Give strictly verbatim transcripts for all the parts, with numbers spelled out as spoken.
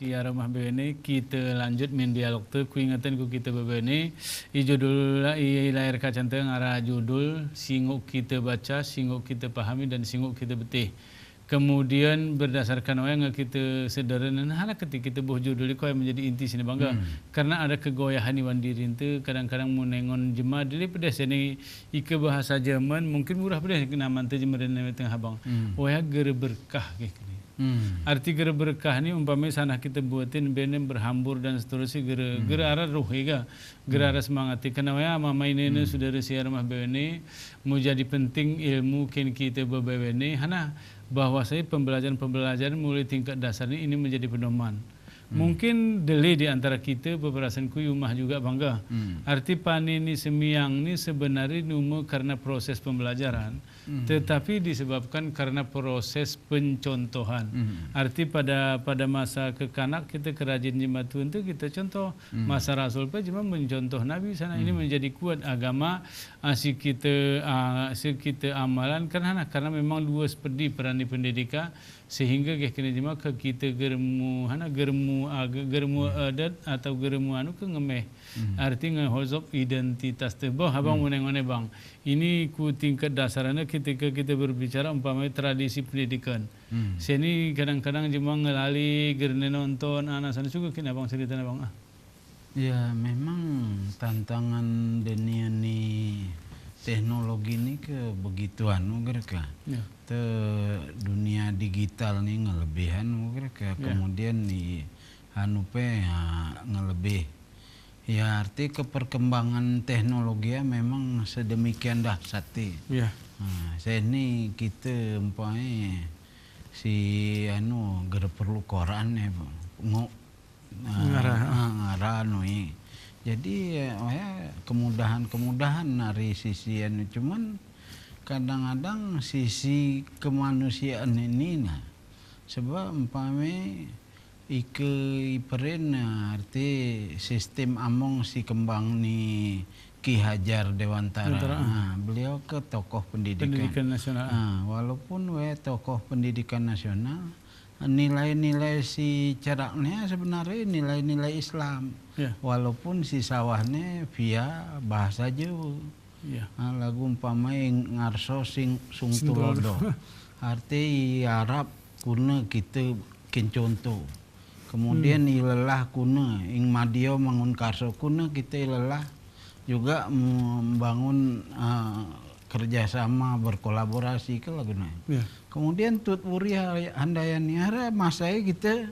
Iya, ramah bene, kita lanjut main dialog te, ku ingetin ku kita bebene, i judul, i, i layar kaca te ngara judul, singok kita baca, singok kita pahami, dan singok kita betih. Kemudian berdasarkan wayang kita sederhana, nah, hala keti kita boh judul iko yang menjadi inti sini bangga. Hmm. Karena ada kegoyahan iwan diri te, kadang-kadang menengon jema dili pedes ini ike bahasa Jerman, mungkin murah pedes kena mante jema dene tengah abang. Hmm. Wayang gere berkah ke kini. Hmm. Arti gere berkah ni umpame sanah kita buatin bene berhambur dan seterusnya gere, hmm, gere ara roh ega, gere, hmm, ara semangat. Kena wayang ama mainene, hmm, sudara siar mah bene, mau jadi penting ilmu ken kita bebene, hana bahwasanya pembelajaran-pembelajaran mulai tingkat dasar ni ini menjadi pedoman. Hmm. Mungkin deli di antara kita, peperasanku i umah juga bangga. Hmm. Arti panini semiyang ni sebenarnya nume karena proses pembelajaran, hmm, tetapi disebabkan karena proses pencontohan. Hmm. Arti pada, pada masa kekanak kita kerajin jema tuan te kita contoh. Hmm. Masa rasul pe jema mencontoh Nabi sana. Ini, hmm, menjadi kuat agama, ah, si kita, ah, si kita amalan karena, karena memang luas pedi peran di pendidikan. Sehingga geh kene jema ke kita geremu, hana geremu, ah, ge-, geremu, hmm, adat atau geremu anu ke ngemeh. Hmm. Arti ngehozop identitas te. Boh, abang, hmm, menengone bang. Ini ku tingkat dasarane ketika kita berbicara umpamanya tradisi pendidikan. Hmm. Seni kadang-kadang jema ngelali, gerne nonton, ana sana juga kene abang ceritane bang, ah. Ya, memang tantangan deni ani teknologi ni ke begitu anu, gereka. Ya. Te dunia digital ni ngelebihan, gereka. Ya. Kemudian ni anu pe, ya, ngelebih. Ya, arti ke perkembangan teknologi ya memang sedemikian dahsyat ti. Ya. Nah, seni kita empai si anu, gere perlu koran ya, ngo-, Nah, ngara. Ah, ngara anu i. Jadi, eh, oh ya, kemudahan-kemudahan dari sisi anu, cuman kadang-kadang sisi kemanusiaan ini, nah. Sebab umpame ike iperin, nah, arti sistem among si kembang ni Ki Hajar Dewantara. Dewantara, ah. Nah, beliau ke tokoh pendidikan. Pendidikan nasional. Nah, walaupun we tokoh pendidikan nasional, nilai-nilai si cerakne sebenarnya nilai-nilai Islam. Ya. Walaupun si sawahne via bahasa Jawa. Ya. Ah, lagu umpamai ngarso sing sung tulodo. Arti i Arab kuna kita kin contoh. Kemudian, hmm, i lelah kuna, ing madio mangun karso kuna kita i lelah juga membangun, eh, kerjasama, berkolaborasi ke lagunanya. Ya. Kemudian Tut Wuri ha-, Handayani, ara masai kita,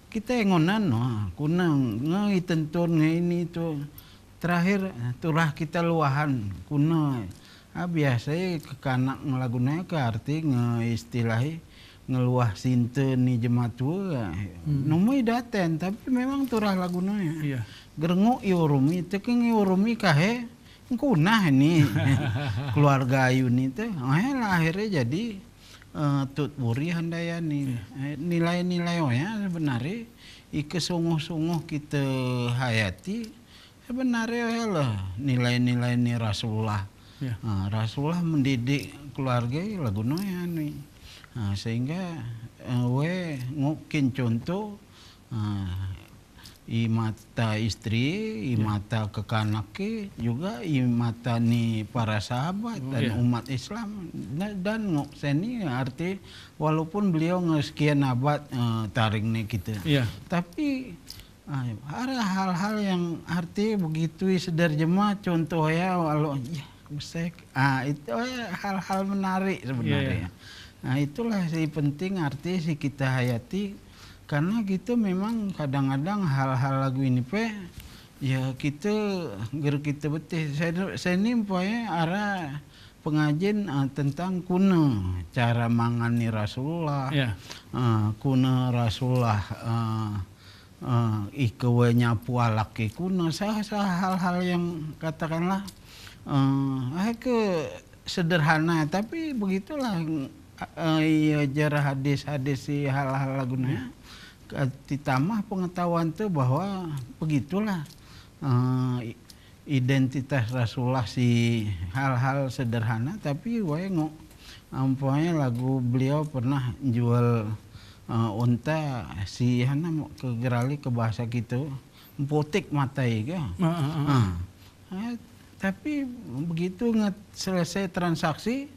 kita engonan, no, kuna nge itenton, nge ini tu. Terakhir, turah kita luahan, kuna. Ah, biasa kekanak ngelagunanya ke arti nge istilahi ngeluah sinte ni jematua. Hmm. Numui daten, tapi memang turah lagunanya. Iya. Gerenguk i urumi, teke ngi urumi kahe, ngkunah ini keluarga ayu ni te. Eh, lah akhirnya jadi, eh, Tut Wuri Handayani. Iya. Eh, nilai-nilai oya sebenarnya ike sungguh-sungguh kita hayati, sebenarnya oya lah nilai-nilai ni Rasulullah. Ya. Ah, Rasulullah mendidik keluarga lagunoya ni. Ah, sehingga, eh, we ngukin contoh, ah, i mata istri, i, ya, mata kekanak ke, juga i mata ni para sahabat, oh, dan, ya, umat Islam. Na-, dan nguk seni arti, walaupun beliau nge sekian abad, eh, taring ni kita. Ya. Tapi, ah, ada hal-hal yang arti begitu sedar jema, contoh ya, walau, ya, besek. Ah, itu, eh, hal-hal menarik sebenarnya. Ya, ya. Nah, itulah si penting arti si kita hayati. Karena kita memang kadang-kadang hal-hal lagu ini pe, ya, kita ger kita betih. Saya, saya ni umpamanya ara pengajin, eh, tentang kuna cara mangani Rasulullah, ya, eh, kuna Rasulullah, eh, eh, ike we nyapu alak ke kuna, sa-, sa-, hal-hal yang katakanlah, eh, eh, ke sederhana, tapi begitulah, eh, iya, ajar hadis-hadis si hal-hal lagunanya. Ya. Ka-, ditambah pengetahuan tu bahwa begitulah, eh, i-, identitas Rasulullah si hal-hal sederhana, tapi we nguk, umpamanya lagu beliau pernah jual, eh, onta si hana mo-, ke gerali ke bahasa kite, mpotik matai ke. Ah, ah, ah. Ah. Eh, tapi begitu nget selesai transaksi,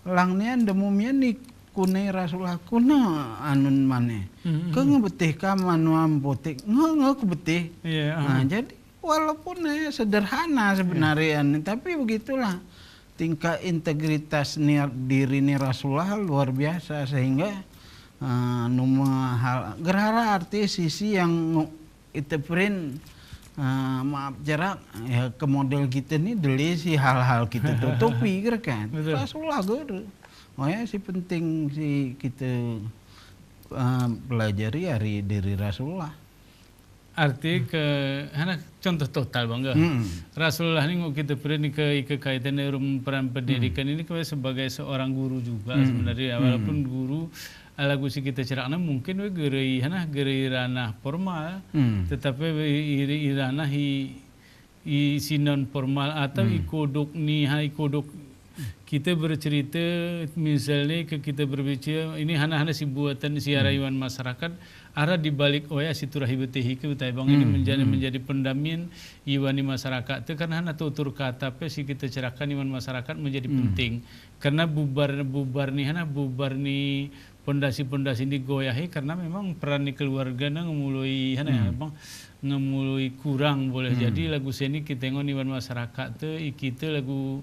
lang niyan demu miyan ni kunei Rasulullah, kuna anun mane. Hmm, hmm, hmm. Ke nge betih ka manua mpotik, nge, nge ke betih. Iya, ah. Nah, jadi walaupun, eh, sederhana sebenarnya, tapi begitulah tingkat integritas ni, diri ni Rasulullah luar biasa, sehingga, eh, numa hal, gerara arti sisi yang ngu-, ite prin, eh, maap jarak, ya, ke model kite ni deli si hal-hal kite tutupi, gere kan. Betul. Rasulullah gere. Oh ya, si penting si kite, eh, pelajari ari diri Rasulullah. Arti ke, hana contoh total, Bang, ke. Hmm. Rasulullah ni nguk kite prin ke, ike kaitan urum peran pendidikan ini ke sebagai seorang guru juga sebenarnya. Hmm. Walaupun guru, eh, lagu si kite cerakna mungkin we gere i, hana, gere i ranah formal, hmm, tetapi we i, i, i ranah i, i si non formal atau, hmm, i kodok ni, ha, i kodok kite bercerita, misalnya ke kite berbicara, ini hana-hana si buatan si ara, hmm, iwan masyarakat, ara di balik oya si turahi betehi ke betai, Bang, ini, hmm, menjadi, hmm, menjadi pendamin iwan i masyarakat te, karena hana tutur kata pe si kite cerakna iwan masyarakat menjadi, hmm, penting. Karena bubar, bubar ni, hana, bubar ni pondasi-pondasi ni goyahi, karena memang peran ni keluarga na ngemului, hana, hmm, Bang, ngemului kurang boleh, hmm, jadi lagu seni kite ngon iwan masyarakat te, i kite lagu,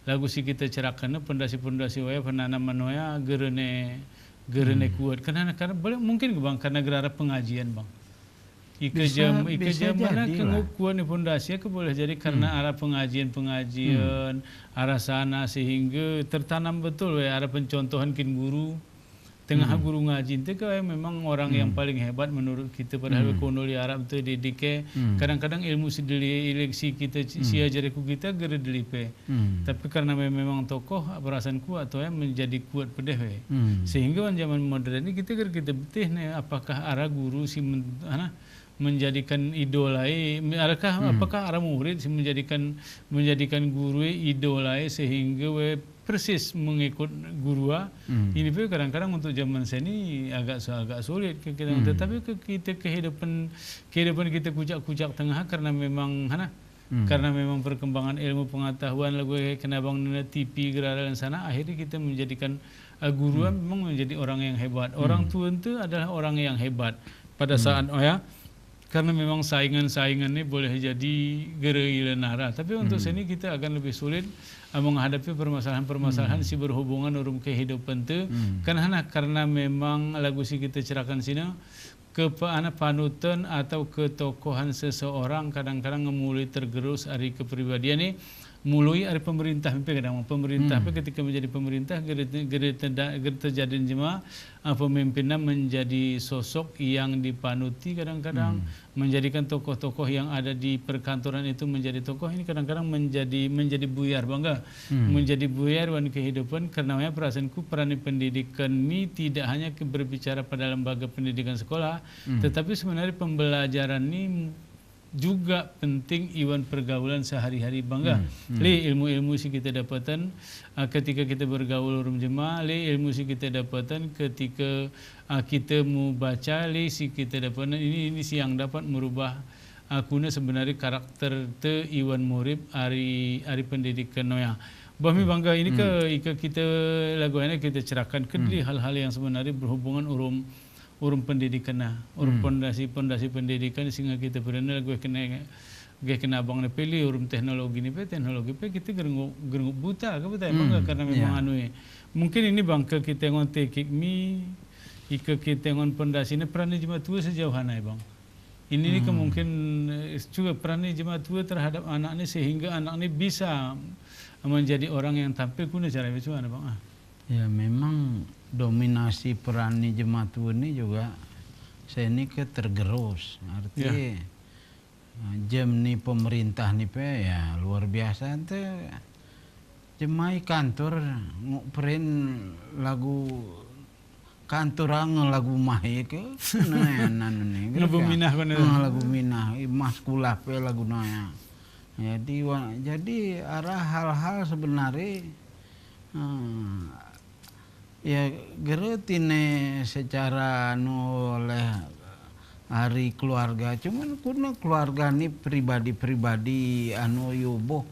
lagu si kite cerakna pondasi-pondasi oya, penanaman oya, gere ne, gere ne, hmm, kuat. Karena, karena boleh mungkin ke, Bang, karena gere ara pengajian, Bang. Ike jam, ike jam mana ke nguk kuat ni pondasi ke boleh jadi karena, hmm, ara pengajian-pengajian, hmm, ara sana sehingga tertanam betul we ara pencontohan kin guru. Tengah, hmm, guru ngaji te ke memang orang yang, hmm, paling hebat menurut kita, padahal, hmm, we kono di Arab te didike, hmm, kadang-kadang ilmu si dili, ilek si kita, hmm, si ajari ku kita gere dili pe. Hmm. Tapi karena me-, memang tokoh, perasaan ku atau yang menjadi kuat pedeh we. Hmm. Sehingga wan zaman modern ini kita gere kita betih ne, apakah ara guru si men-, hana, menjadikan idola i, me-, adakah, hmm, apakah ara murid si menjadikan, menjadikan guru i idola i sehingga we persis mengikut guru a. Hmm. Ini pe kadang-kadang untuk zaman seni agak su-, agak sulit ke-, kadang, hmm, tetapi ke kita kehidupan, kehidupan kita kucak-kucak tengah karena memang, hana, hmm, karena memang perkembangan ilmu pengetahuan lagu kena bang nena T V geraran sana, akhirnya kita menjadikan, eh, guru, hmm, memang menjadi orang yang hebat. Orang, hmm, tua itu adalah orang yang hebat pada, hmm, saat, oh ya, karena memang saingan-saingan ini boleh jadi gere ilan ara. Tapi untuk, hmm, seni kita akan lebih sulit, eh, menghadapi permasalahan-permasalahan, hmm, si berhubungan urum kehidupan tu. Hmm. Karena, karena memang lagu si kita cerakan sini, kepa-, ana panutan atau ketokohan seseorang kadang-kadang ngemului tergerus ari kepribadian ni, mului ari pemerintah pe kadang, pemerintah, hmm, pe ketika menjadi pemerintah, gere, gere teda-, gere terjadi jema, ah, pemimpinnya menjadi sosok yang dipanuti kadang-kadang, hmm, menjadikan tokoh-tokoh yang ada di perkantoran itu menjadi tokoh, ini kadang-kadang menjadi, menjadi buyar, Bang, ga? Hmm. Menjadi buyar wan kehidupan, karena ya perasaanku peran pendidikan ini tidak hanya ke berbicara pada lembaga pendidikan sekolah, hmm, tetapi sebenarnya pembelajaran ini juga penting iwan pergaulan sehari-hari, Bang, ga? Hmm, hmm. Leh ilmu-ilmu si kita dapatan, ah, ketika kita bergaul urum jema, leh ilmu si kita dapatan ketika, ah, kita mau baca, leh si kita dapatan, ini, ini si yang dapat merubah, ah, kuna sebenarnya karakter te iwan murid ari, ari pendidikan noya. Bah mi, hmm, Bang, ga, ini ke, hmm, ika kita lagu ini kita cerakan ke, hmm, dari hal-hal yang sebenarnya berhubungan urum urum pendidikan na, urum, hmm, pondasi, pondasi pendidikan sehingga kita pernah gue kena, gue kena abang ne pe leh urum teknologi ni pe, teknologi pe kita gerenggu, gerenggu buta ke buta, Bang, ga? Hmm, karena memang, iya, anu, ya. Mungkin ini, Bang, ke kita ngon tekik mi, ika kita ngon pondasi ni peran ni jema tua sejauh mana, ya, Bang? Ini ni, hmm, kemungkin, eh, juga peran ni jema tua terhadap anak ni sehingga anak ni bisa menjadi orang yang tampil kuna cara itu, Bang, ah. Ya, memang dominasi peran ni jema tua ni juga seni ke tergerus. Arti, ya, eh, jema ni pemerintah ni pe, ya, luar biasa te. Jema i kantor nguk prin lagu kantor ang lagu mahe ke, nah, nanu ni, ngebu minah kono. Ah, lagu minah, i mas kulah pe lagu naya. Jadi, wa-, jadi ara hal-hal sebenarnya, eh, Ya, gere tine secara anu oleh ari keluarga, cuman kuna keluarga ni pribadi-pribadi anu yuboh.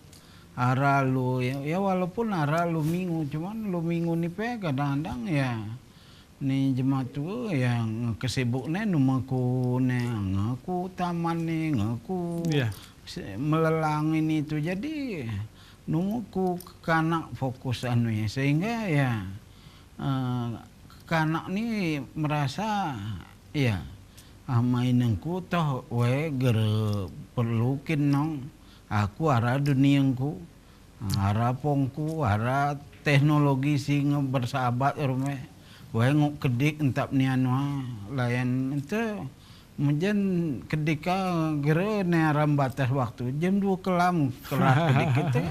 Ara lu, ya, ya walaupun ara lumingu, cuman lumingu ni pe kadang-kadang ya, ni jemaat tuwe ya ngekesibuk ne, numeku ne, ngeku taman ne, ngeku se-, melelang ini itu. Jadi, numeku kekanak fokus anu ya, sehingga ya, eh, kekanak ni merasa, ya, ah, mainengku toh we gere perlukin nong, aku ara duniengku, ara pongku, ara teknologi sing bersahabat rume, we nguk kedik entap nian wa, layan ente, mejen kedik ka gere ne ara mbatas waktu, jam dua kelam kelar kedik kite.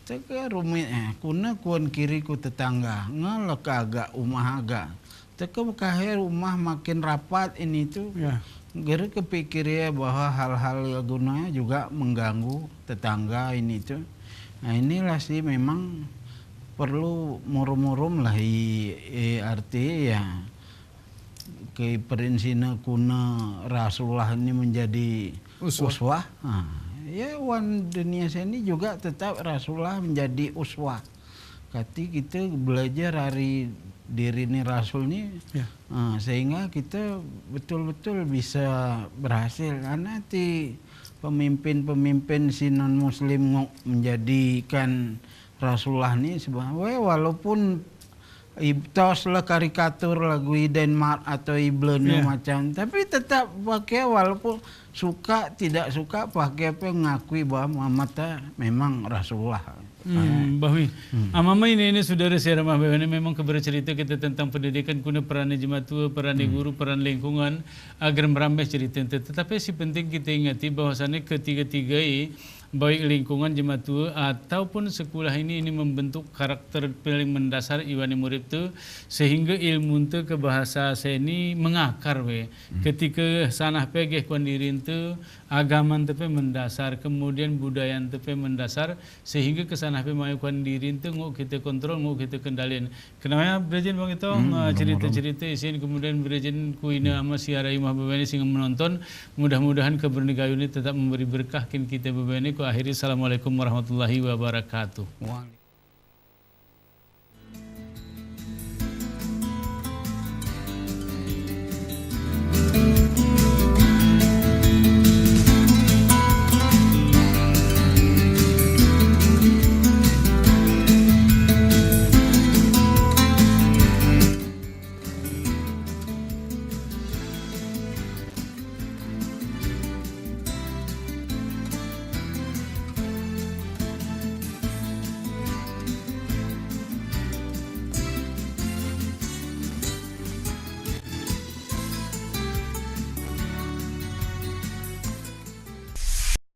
Teke rumit, eh, kuna kuan kiri ku tetangga, ngelek agak, umah agak. Teke mekaher umah makin rapat ini itu. Ya. Gere kepikir ya bahwa hal-hal ya guna juga mengganggu tetangga ini itu. Nah, inilah sih memang perlu murum-murum lah i, i arti ya. Ke perinsinan kuna Rasulullah ini menjadi uswah. Uswah. Nah, ya, wan dunia seni juga tetap Rasulullah menjadi uswah. Kati kita belajar dari diri ni Rasul ni, ya, nah, sehingga kita betul-betul bisa berhasil. Karena ti pemimpin-pemimpin si non-muslim ngok menjadikan Rasulullah ni seba-, we, walaupun i-, tos lah karikatur lagu i Denmark atau i Belanda, ya, macam, tapi tetap pakai, walaupun suka tidak suka, pakai apa, ngakui bahwa Muhammad ta memang Rasulullah. Hmm, bahwi. Hmm. Amama ini, ini sudara saya ramah bahwa ini memang kebercerita kita tentang pendidikan, kuna peran jemaat tua, peran, hmm, guru, peran lingkungan, agar merambah cerita itu. Tetapi si penting kita ingati bahwasanya ketiga-tiga i, baik lingkungan jemaat tua ataupun sekolah ini, ini membentuk karakter paling mendasar iwani murid tu, sehingga ilmu tu ke bahasa saya ini mengakar we. Hmm. Ketika sanah pegeh kuan dirin tu, agaman tu pe mendasar, kemudian budayan tu pe mendasar, sehingga ke sanah pe mayu kuan dirin tu ngok kita kontrol, ngok kita kendalin. Kenapa ya, Brejin Bang Itong, hmm, eh, cerita-cerita isin, kemudian Brejin ku ina, hmm, ama si ara imah bebeni sing menonton, mudah-mudahan kebernigayu ini tetap memberi berkah kin kita bebeni. Ku akhiri, assalamualaikum warahmatullahi wabarakatuh. Waalaikumsalam.